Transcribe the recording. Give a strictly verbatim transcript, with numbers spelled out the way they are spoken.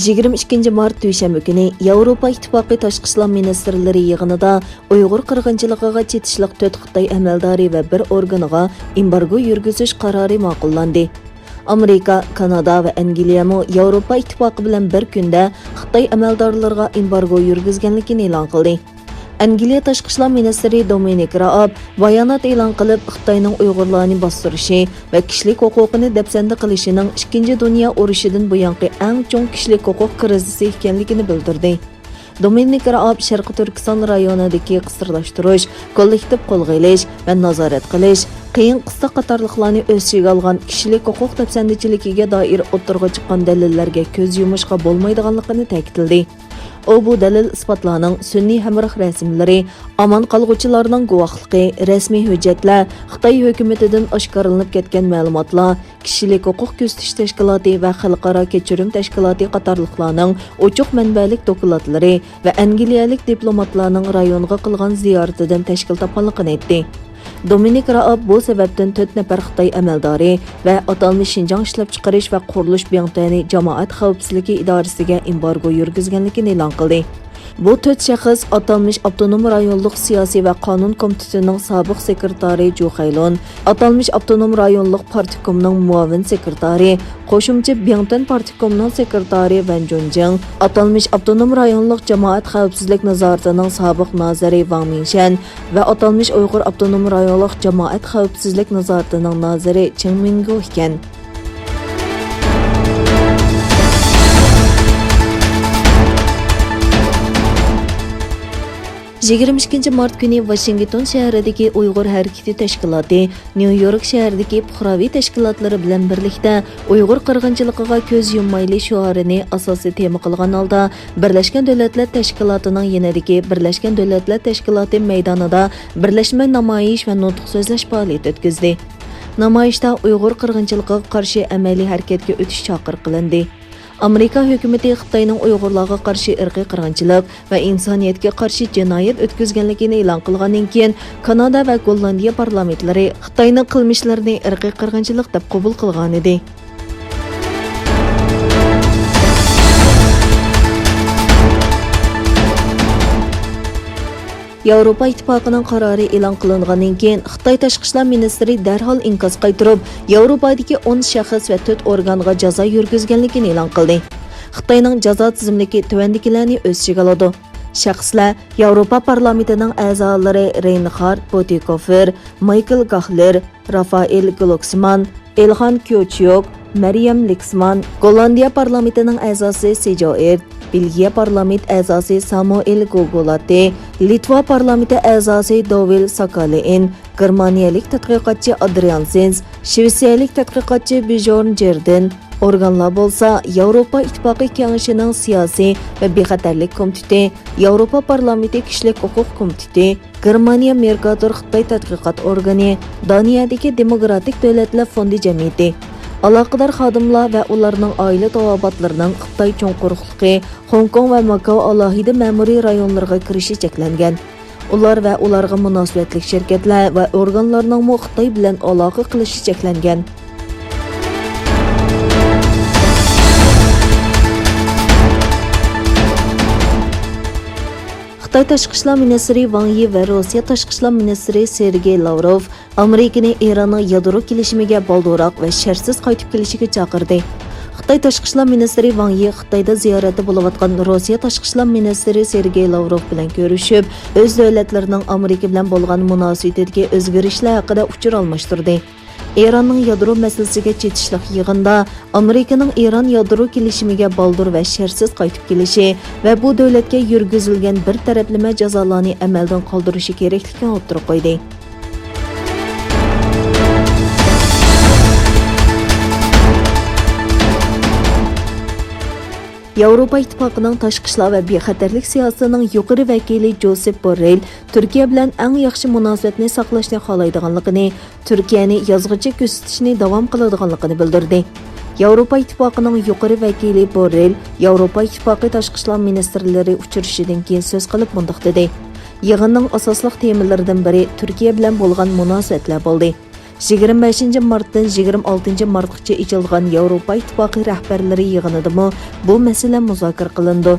يىگىرمە ئىككىنچى مارت دۈشەنبە كۈنى ياۋروپا ئىتتىپاقى تاشقى ئىشلار مىنىستىرلىرى يىغىنىدا ئۇيغۇر قىرغىنچىلىقىغا چېتىشلىق تۆت خىتاي ئەمەلدارى ۋە بىر ئورگىنىغا ئېمبارگو يۈرگۈزۈش قارارى ماقۇللاندى. ئامېرىكا، كانادا ۋە ئەنگلىيەمۇ ياۋروپا ئىتتىپاقى بىلەن بىر كۈندە خىتاي ئەمەلدارلىرىغا ئېمبارگو يۈرگۈزگەنلىكىنى ئېلان قىلدى. ئەنگلىيە تاشقى ئىشلار مىنىستىرى دومىنىك رائاب بايانات ئېلان قىلىپ، خىتاينىڭ ئۇيغۇرلارنى باستۇرۇشى ۋە كىشىلىك ھوقۇقىنى دەپسەندە قىلىشىنىڭ ئىككىنچى دۇنيا ئۇرۇشىدىن بۇيانقى ئەڭ چوڭ كىشىلىك ھوقۇق كىرىزىسى ئىكەنلىكىنى بىلدۈردى. دومىنىك رائاب شەرقىي تۈركىستان رايونىدىكى قىسىرلاشتۇرۇش، كوللېكتىپ قولغا ئېلىش ۋە نازارەت قىلىش، قىيىن قىستاق قاتارلىقلارنى ئۆز ئىچىگە ئالغان كىشىلىك ھوقۇق دەپسەندىچىلىكىگە دائىر ئوتتۇرىغا چىققان دەلىللەرگە كۆز يۇمۇشقا بولمايدىغانلىقىنى تەكىتلىدى. ئۇ بۇ دەلىل-ئىسپاتلارنىڭ سۈنئىي ھەمراھ رەسىملىرى، ئامان قالغۇچىلارنىڭ گۇۋاھلىقى، رەسمىي ھۆججەتلەر، خىتاي ھۆكۈمىتىدىن ئاشكارىلىنىپ كەتكەن مەلۇماتلار، كىشىلىك ھوقۇق كۆزىتىش تەشكىلاتى ۋە خەلقئارا كەچۈرۈم تەشكىلاتى قاتارلىقلارنىڭ ئوچۇق مەنبەلىك دوكلاتلىرى ۋە ئەنگلىيەلىك دىپلوماتلارنىڭ رايونغا قىلغان زىيارىتىدىن تەشكىل تاپقانلىقىنى ئېيتتى. دومىنىك رائاب بۇ سەۋەبتىن تۆت نەپەر خىتاي ئەمەلدارى ۋە ئاتالمىش شىنجاڭ ئىشلەپچىقىرىش ۋە قۇرۇلۇش بىڭتۈەنى جامائەت خەۋپسىزلىكى ئىدارىسىگە ئېمبارگو يۈرگۈزگەنلىكىنى ئېلان قىلدى. بۇ تۆت شەخس ئاتالمىش ئاپتونوم رايونلۇق سىياسىي ۋە قانۇن كومىتېتىنىڭ سابىق سېكرېتارى جۇ خەيلۇن، ئاتالمىش ئاپتونوم رايونلۇق پارتكومنىڭ مۇئاۋىن سېكرېتارى، قوشۇمچە بىڭتۈەن پارتكومنىڭ سېكرېتارى ۋەن جۇنجىڭ، ئاتالمىش ئاپتونوم رايونلۇق جامائەت خەۋپسىزلىك نازارىتىنىڭ سابىق نازىرى ۋاڭ مىڭشەن ۋە ئاتالمىش ئۇيغۇر ئاپتونوم رايونلۇق جامائەت خەۋپسىزلىك نازارىتىنىڭ نازىرى چېڭ مىڭگو ئىكەن. يىگىرمە ئىككىنچى مارت كۈنى ۋاشىنگتون شەھىرىدىكى ئۇيغۇر ھەرىكىتى تەشكىلاتى نيۇ يورك شەھىرىدىكى پۇقراۋى تەشكىلاتلىرى بىلەن بىرلىكتە ئۇيغۇر قىرغىنچىلىقىغا كۆز يۇممايلى شوئارىنى ئاساسىي تېما قىلغان ھالدا بىرلەشكەن دۆلەتلەر تەشكىلاتىنىڭ يېنىدىكى بىرلەشكەن دۆلەتلەر تەشكىلاتى مەيدانىدا بىرلەشمە نامايىش ۋە نۇتۇق سۆزلەش پائالىيىتى ئۆتكۈزدى. نامايىشتا ئۇيغۇر قىرغىنچىلىقىغا قارشى ئەمەلىي ھەرىكەتكە ئۆتۈش چاقىرىق قىلىندى. ئامېرىكا ھۆكۈمىتى خىتاينىڭ ئۇيغۇرلارغا قارشى ئىرقىي قىرغىنچىلىق ۋە ئىنسانىيەتكە قارشى جىنايەت ئۆتكۈزگەنلىكىنى ئېلان قىلغاندىن كېيىن، كانادا ۋە گوللاندىيە پارلامېنتلىرى خىتاينىڭ قىلمىشلىرىنى ئىرقىي قىرغىنچىلىق دەپ قوبۇل قىلغانىدى. ياۋروپا ئىتتىپاقىنىڭ قارارى ئېلان قىلىنغاندىن كېيىن، خىتاي تاشقى ئىشلار مىنىستىرى دەرھال ئىنكاس قايتۇرۇپ، ياۋروپادىكى ئون شەخس ۋە تۆت ئورگانغا جازا يۈرگۈزگەنلىكىنى ئېلان قىلدى. خىتاينىڭ جازا تىزىملىكى تۆۋەندىكىلەرنى ئۆز ئىچىگە ئالىدۇ. شەخسلەر ياۋروپا پارلامېنتىنىڭ ئەزالىرى رېينخارد بۇتىكوفېر، مايكل گاھلېر، رافائېل گلوكسمان، ئېلخان كيوچيوك، مەريەم لىكسمان، گوللاندىيە پارلامېنتىنىڭ ئەزاسى سىجوئېرت، بېلگىيە پارلامېنت ئەزاسى سامۇئېل گوگولاتى، لىتۋا پارلامېنتى ئەزاسى دوۋىل ساكالېئىن، گېرمانىيەلىك تەتقىقاتچى ئادرىان سىنز، شىۋېتسىيەلىك تەتقىقاتچى بىژورن جېردىن، ئورگانلار بولسا ياۋروپا ئىتتىپاقى كېڭىشىنىڭ سىياسىي ۋە بىخەتەرلىك كومىتېتى، ياۋروپا پارلامېنتى كىشىلىك ھوقۇق كومىتېتى، گېرمانىيە مېركاتور خىتاي تەتقىقات ئورگىنى، دانىيەدىكى دېموكراتىك دۆلەتلەر فوندى جەمئىيىتى، ئالاقىدار خادىملار ۋە ئۇلارنىڭ ئائىلە تاۋابىئاتلىرىنىڭ خىتاي چوڭ قۇرۇقلۇقى، خوڭكوڭ ۋە ماكاۋ ئالاھىدە مەمۇرىي رايونلىرىغا كىرىشى چەكلەنگەن. ئۇلار ۋە ئۇلارغا مۇناسىۋەتلىك شىركەتلەر ۋە ئورگانلارنىڭمۇ خىتاي بىلەن ئالاقە قىلىشى چەكلەنگەن. خىتاي تاشقى ئىشلار مىنىستىرى ۋاڭ يى ۋە روسىيە تاشقى ئىشلار مىنىستىرى سېرگېي لاۋروف ئامېرىكىنى ئىراننىڭ يادرو كېلىشىمىگە بالدۇرراق ۋە شەرتسىز قايتىپ كېلىشىگە چاقىردى. خىتاي تاشقى ئىشلار مىنىستىرى ۋاڭ يى خىتايدا زىيارەتتە بولۇۋاتقان روسىيە تاشقى ئىشلار مىنىستىرى سېرگېي لاۋروف بىلەن كۆرۈشۈپ، ئۆز دۆلەتلىرىنىڭ ئامېرىكا بىلەن بولغان مۇناسىۋىتىدىكى ئۆزگىرىشلەر ھەققىدە ئۇچۇر ئالماشتۇردى. ئىراننىڭ يادرو مەسىلىسىگە چېتىشلىق يىغىندا ئامېرىكىنىڭ ئىران يادرو كېلىشىمىگە بالدۇر ۋە شەرتسىز قايتىپ كېلىشى ۋە بۇ دۆلەتكە يۈرگۈزۈلگەن بىر تەرەپلىمە جازالارنى ئەمەلدىن قالدۇرۇشى كېرەكلىكىنى ئوتتۇرىغا قويدى. ياۋروپا ئىتتىپاقىنىڭ تاشقى ئىشلار ۋە بىخەتەرلىك سىياسىتىنىڭ يۇقىرى ۋەكىلى جوسېپ بوررېل تۈركىيە بىلەن ئەڭ ياخشى مۇناسىۋەتنى ساقلاشنى خالايدىغانلىقىنى، تۈركىيەنى يازغىچە كۆزىتىشنى داۋام قىلىدىغانلىقىنى بىلدۈردى. ياۋروپا ئىتتىپاقىنىڭ يۇقىرى ۋەكىلى بوررېل ياۋروپا ئىتتىپاقى تاشقى ئىشلار مىنىستىرلىرى ئۇچرىشىشىدىن كېيىن سۆز قىلىپ مۇنداق دېدى: «يىغىننىڭ ئاساسلىق تېمىلىرىدىن بىرى تۈركىيە بىلەن بولغان مۇناسىۋەتلەر بولدى. يىگىرمە بەشىنچى مارتتىن يىگىرمە ئالتىنچى مارتقىچە ئېچىلغان ياۋروپا ئىتتىپاقى رەھبەرلىرى يىغىنىدىمۇ بۇ مەسىلە مۇزاكىرە قىلىنىدۇ.